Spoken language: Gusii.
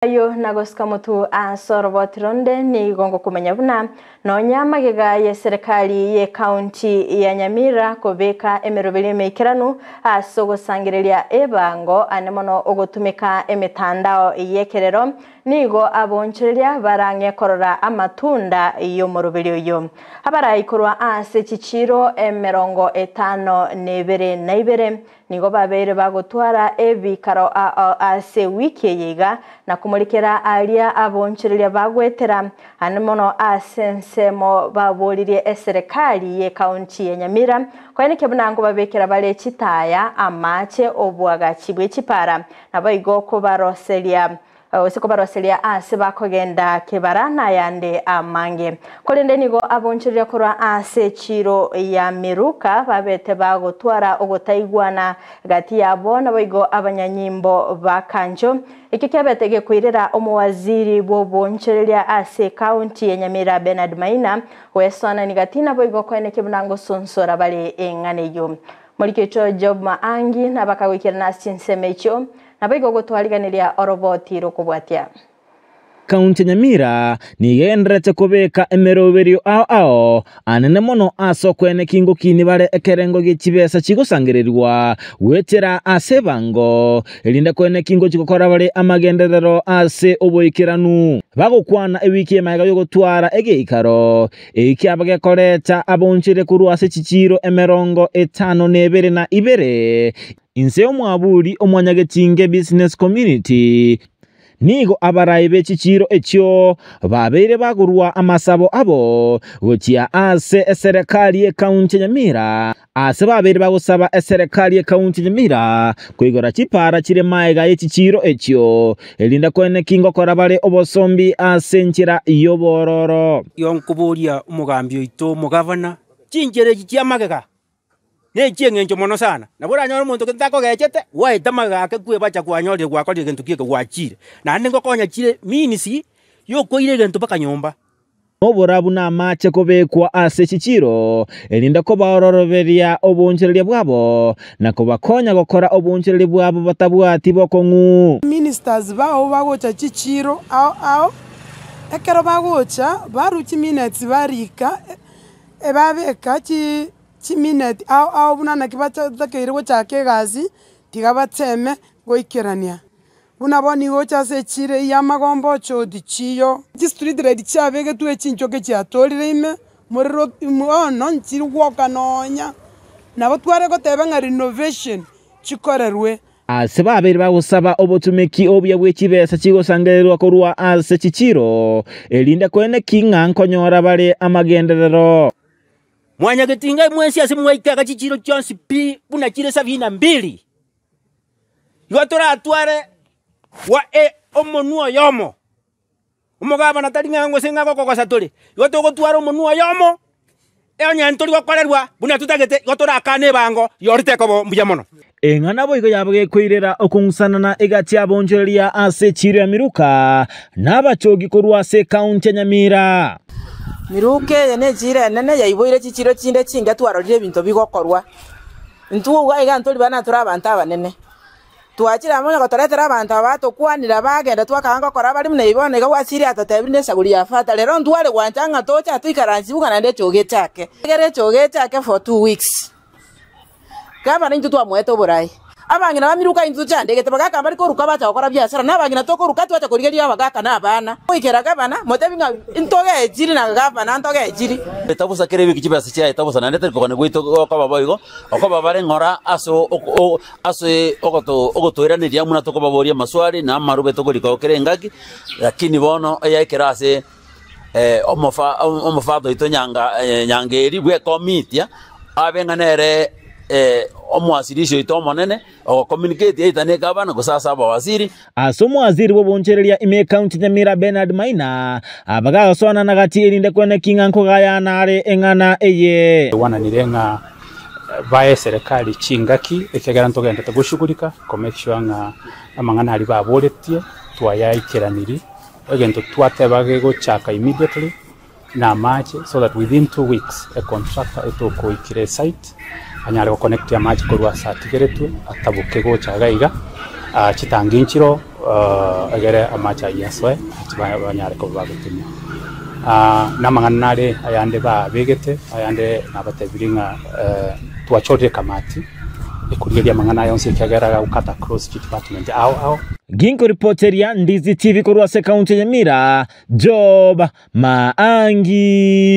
Ayio nagosika motu ase oroboti ronde nigo ngokomanya buna nonya amagega y'eserekari y'ecounty ya Nyamira kobeka emeroberio emeikeranu ase ogosangereria ebango ane mono ogotumeka emetandao y'ekerero nigo abonchoreria barang'e korora amatunda y'omoroberio oyio. Abarai korwa ase chichiiro 52 Nigo babeire bagotwara ebikaro ao ase ewiki eye iga, na komorekera aria abonchoreria bagwetera, ande mono ase ensemo baboririe eserekari y'ecounty ya Nyamira koenekia buna nkobabekera bare chitaya, amache, oboagachi bwe chipara, naboigo kobaroseria Gose kobaroseria aase bakogenda kebara nayande amange. Korende nigo abonchoreria korwa ase echiiro ya Miruka babete bagotwara ogotaigwana gati yabo naboigo abanyanyimbo ba Kancho. Ekio kiabete gekoirera omowaziri bw'obonchoreria ase ekaunti ya Nyamira Bernard Maina goesoanani gati naboigo koenekia buna ngosonsora bare eng'ana eyio. Morikecho Job Maangi nabakagoikerana ase chinsemo echio Naboigo gotwariganiria oroboti rokobwatia. County ya Nyamira nigo egendererete kobeka emeroberio ao ao anene mono ase okoeneki ngokini bare ekerengo gie chibesa chigosangererigwa goetera ase ebango erinde koeneki ngochi gokora bare amagenderero ase oboikeranu. Bagokwana ewiki emagega yogotwara egeikaro eki kiaba gekoreta abonchire korwa ase chichiiro 52 Inse y'omwaburi omwanyagetinge Business Community, nigo abarai be chichiiro echio babeire bagorua amasabo abo gochia ase eserekari y'ekaunti ya Nyamira, ase babeire bagosaba eserekari y'ekaunti ya Nyamira koigora chipara chire maega ye chichiiro echio, erinde koeneki ngokora bare obosombi ase enchera y'obororo. Igo nkoboria omogambi oito omogavana, chinchera echi chi'amagega nechi'eng'encho mono sana. Nabo oranyore omonto gento takogechete, gwaeta magega ake kwebacha kwanyorire gwakorire egento kieke gwachire. Naende ngokonya chire means yokoira egento mpaka nyomba. Noborabu namache kobekwa ase chichiiro, erinde kobaororoberia oboonchoreria bwabo, na kobakonya gokora oboonchoreria bwabo batabwati bokong'u. Ministers bao bagocha chichiiro ao ao, ekero bagocha barwa chiminutes barika, ebabeka chi chimineti ao ao buna naki batakeire gochaka egasi, tiga bateme goikerania. Buna bono nigo ocha ase echiro eyio y'amagomba oche oti chiyo. Chistreet light chiabegetwe chinchoke chiatorire ime, morero bono nchiri gwoka nonya. Nabo tware goteba ng'a renovation chikorerwe. Ase babeire bagosaba obotumeki obuya bwe chibesa chigosangererwa korwa ase chichiiro, erinde koeneki ng'a nkonyora bare amagenderero. Mwanyagetinga mwensi ase mwaike iga chichiiro chionsi pi buna chire sabini na mbili, igo toratware gwa omonwa oyomo. Omogabana tari ng'a gose ng'a gokogosa tore, igo togotwara omonwa oyomo, onye ntori gokorerwa buna totagete, igo torakane ebango rirorio tekoba mbuya mono. Eng'ana boigo yabo gekoirera okong'usanana egati y'abaonchoreria ase echiiro ya Miruka na abachogi korwa ase ekaunti ya Nyamira. Miruka eye nechiiro enene yaiboire chichiiro chinde chinke twarorire ebinto bigokorwa. Intwe iga iga ntori bana tore abanto abanene. Twachire amo onye gotoretera abanto aba batokwanire bagenda twakanga gokora abare buna ebi bono iga gwachire atotebire nesaguri ya fata rero ntware gwancha ng'a toche atoikaransie buga naende echogo echake. Egere echogo echake for 2 weeks. Gavana intwe twamoete oboraai. Abang'ina bamiruka intwe tochandegete bagaka mbari koruka bacha gokora biasara na abang'ina tokoruka twacha korigereria abagaka na abana. Goikera gavana motebi ng'a ntogechiri na gavana ntogechiri. Etabusa kera ebiki chibesa chiaye etabusa naende tari kogania gwaito gokoba boigo, okoba bare ng'ora ase ase ogotoiraneria buna tokobaboria amaswali na amarube tokorika kera engaki, lakini bono eyaikera ase omofather oito Nyangeri bw'ekomitia, abe ng'a nere omwasilishi oito omonene, ogo communicate either ne egavana gose ase abawaziri. Ase omwaziri bw'obonchereria ime ekaunti Nyamira Bernard Maina, abagasoanana gati erinde kweneki ng'a nkogayana are eng'ana eye. Twaigwananire ng'a bae eserekari chingaki ekiagera ntogenderete goshughulika ko make sure ng'a amang'ana aria baboretie twayaikeranirie. Egento twateba gegochaka immediately na amache so that within 2 weeks e contractor etokoikera esite anyare go connect amache korwa ase atigeretwe ataboke gocha iga iga. Chitangi nchiroo. Egere amache ayio asoe, banyare koba bagotumia. Na amang'ana nare ayande babegete, ayande nabatebirie ng'a twachorire ekamati ekorigereria amang'ana aya onsi ekiagera agokata across chidepartment ao ao. Ginkoripoteria Ndizi TV korwa ase ekaunti ya Nyamira, Job Maangi.